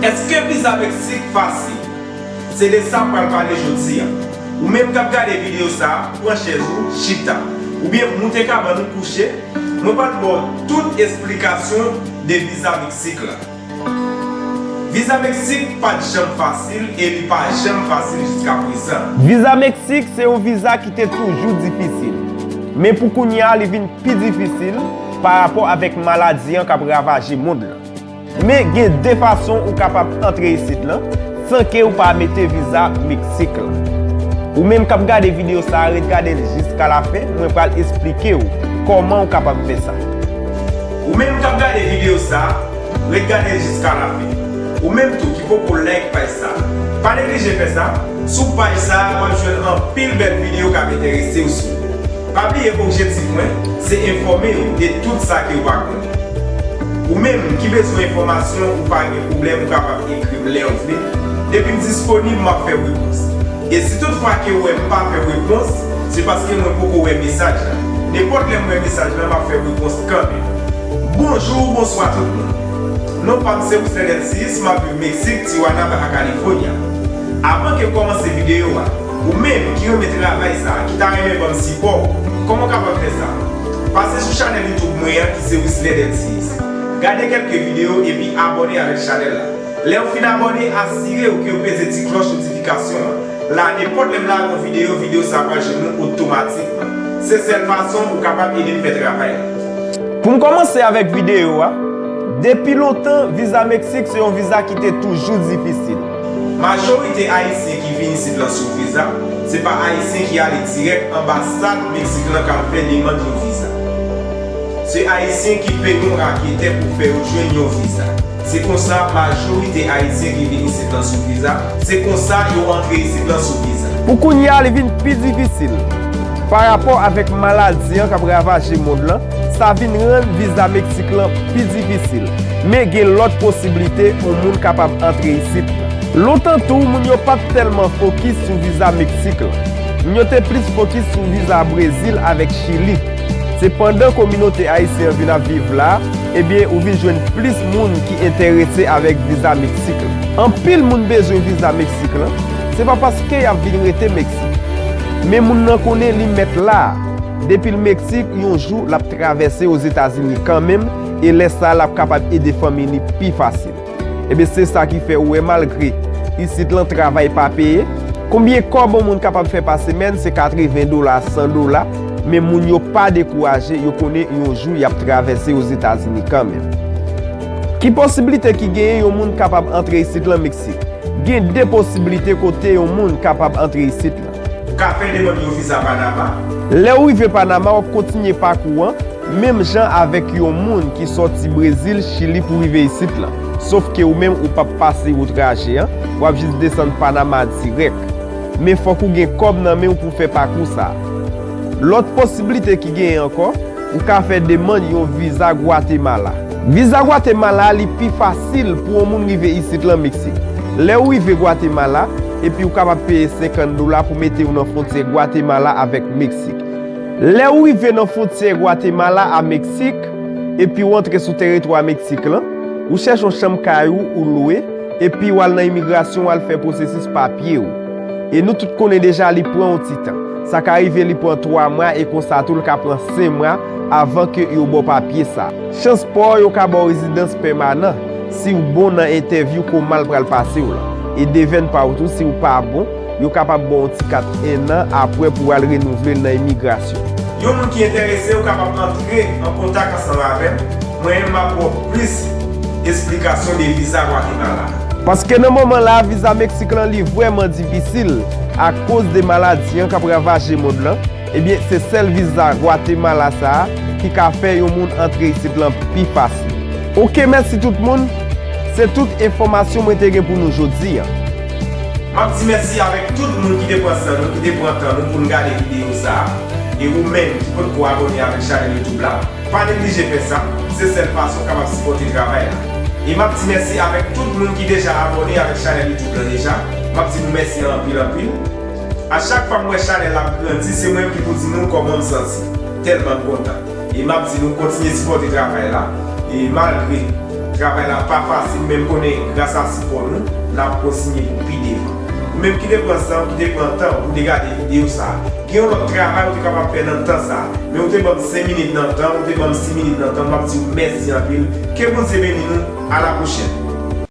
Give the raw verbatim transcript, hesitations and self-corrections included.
Èske viza Meksik fasil? Se de sa m pral pale jodi a. Ou menm k ap gade videyo sa a, pran chèz ou, chita. Oubyen moute kabann ou kouche, mwen pral ba w tout esplikasyon de viza Meksik la. Viza Meksik pa t janm fasil e li pa janm fasil jiska prezan. Viza Meksik se yon viza ki te toujou difisil. Men pou kounye a, li vin pi difisil pa rapò avèk maladi an k ap ravaje mond lan. Men gen de fason ou kapab antre isit lan san ke ou pa mete viza Meksik lan. Ou menm k ap gade videyo sa a, ret gade l jiska lafen, mwen pral esplike w kòman ou kapab fè sa. Ou menm k ap gade videyo sa a, ret gade l jiska lafen. Ou menm tou ki poko like paj sa a, pa neglije fè sa. Sou paj sa a, w ap jwenn anpil bèl videyo k ap enterese w sou li. Pa bliye objektif mwen, se enfòme w de tout sa ke w pa konnen. Ou menm ki bezwen enfòmasyon, ou pa gen pwoblèm, ou kapab ekri m lè w vle. Depi m disponib, m ap fè w repons. E si toutfwa ke w wè m pa fè w repons, se paske mwen poko wè mesaj la. Nenpòt lè m wè mesaj la, m ap fè w repons kanmenm. Bonjou, bonswa tout moun. Non pa m se Wisler Delcius, m ap viv Meksik, Tijuana, Baja California. Avan ke m kòmanse videyo a, ou menm ki renmen travay sa a, ki ta renmen ban m sipò, kòman w kapab fè sa? Pase sou chanèl YouTube mwen an ki se Wisler Delcius. Gade kèlke videyo epi abòne avèk chanèl la. Lè w fin abòne, asire w ke w peze ti klòch notifikasyon an. La, nenpòt lè m lage yon videyo, videyo sa a pral jwenn ou otomatikman. Se sèl fason ou kapab ede m fè travay la. Pou m kòmanse avèk videyo a, depi lontan, viza Meksik se yon viza ki te toujou difisil. Majorite Ayisyen ki vin isit lan sou viza, se pa Ayisyen ki ale dirèk anbasad Meksik lan k al fè demann yon viza. Se Ayisyen ki peye yon raketè pou fè yo jwenn yon viza. Se konsa majorite Ayisyen ki vin isit lan sou viza, se konsa yo antre isit lan sou viza. Pou kounye a, li vin pi difisil. Pa rapò avèk maladi an k ap ravaje mond lan, sa vin rann viza Meksik lan pi difisil. Men gen lòt posiblite yon moun kapab antre isit lan. Lontan tou, moun yo pa t tèlman fokis sou viza Meksik lan. Moun yo te plis fokis sou viza Brezil avèk Chili. Se pandan kominote ayisyen an vin ap viv la, ebyen, ou vin jwenn plis moun ki enterese avèk viza Meksik lan. Anpil moun bezwen viza Meksik lan, se pa paske y ap vin rete Meksik. Men moun nan konnen li mèt la. Depi l Meksik, yon jou l ap travèse Ozetazini kanmenm, e lè sa a l ap kapab ede fanmi li pi fasil. Ebyen, se sa ki fè ou wè malgre isit lan travay pa peye, konbyen kòb yon moun kapab fè pa semèn se katreven dola, san dola, men moun yo pa dekouraje, yo konnen yon jou y ap travèse Ozetazini kanmenm. Ki posiblite ki genyen yon moun kapab antre isit lan Meksik? Gen de posiblite kote yon moun kapab antre isit lan. Ou ka fè demann yon viza Panama. Lè w rive Panama, w ap kontinye pakou an, menm jan avèk yon moun ki sòti Brezil, Chili pou rive isit lan. Sof ke ou menm ou p ap pase yon traje an, w ap jis desann Panama dirèk. Men fòk ou gen kòb nan men w pou fè pakou sa a. Lòt posiblite ki genyen ankò, ou ka fè demann yon viza Gwatemala. Viza Gwatemala a, li pi fasil pou yon moun rive isit lan Meksik. Lè w rive Gwatemala, epi ou kapab peye senkant dola pou mete w nan fwontyè Gwatemala avèk Meksik. Lè ou rive nan fwontyè Gwatemala a Meksik, epi ou antre sou teritwa Meksik lan, ou chèche yon chanm kay ou, ou lwe, epi w al nan imigrasyon, w al fè pwosesis papye w. E nou tout konnen deja li pran yon ti tan. Sa ka rive li pran twa mwa e konsa tou l ka pran senk mwa avan ke yo ba w papye sa. Chans pa w, yo ka ba w rezidans pèmanan si w bon nan entèvyou ke w mal pral pase w lan. E devèn pa w tou, si w pa bon, yo kapab ba w yon ti kat en an apre pou w al renouvle l nan imigrasyon. Yon moun ki enterese, ou kapab antre an kontak ansanm avè m. Mwen menm m ap ba w plis esplikasyon de viza Gwatemala. Paske nan moman la, viza Meksik lan li vrèman difisil akoz de maladi an k ap ravaje mond lan. Ebyen, se sèl viza Gwatemala sa a ki ka fè yon moun antre isit lan pi fasil. Oke, mèsi tout moun. Se tout enfòmasyon mwen te gen pou nou jodi a. M ap di mèsi avèk tout moun ki te pran san nou, ki te pran tan nou pou n gade videyo sa a. E ou menm ki potko abòne avèk chanèl YouTube la, pa neglije fè sa, se sèl fason w kapab sipòte travay la. E m ap di mèsi avèk tout moun ki deja abòne avèk chanèl YouTube lan deja. M ap di nou mèsi anpil, anpil. A chak fwa m wè chanèl la ap grandi, se mwen menm ki pou di nou kòman m santi. Tèlman m kontan. E m ap di nou kontinye sipòte travay la. E malgre Travay la pa fasil, men m konnen gras a sipò nou, n ap kontinye pou pi devan. Ou menm ki te pran san w, ki te pran tan w pou te gade videyo sa a, gen yon lòt travay ou te kapab fè nan tan sa a, men ou te ban m senk minit nan tan w, ou te ban m sis minit nan tan w, m ap di w mèsi anpil. Ke Bondye beni nou, a la pwochèn.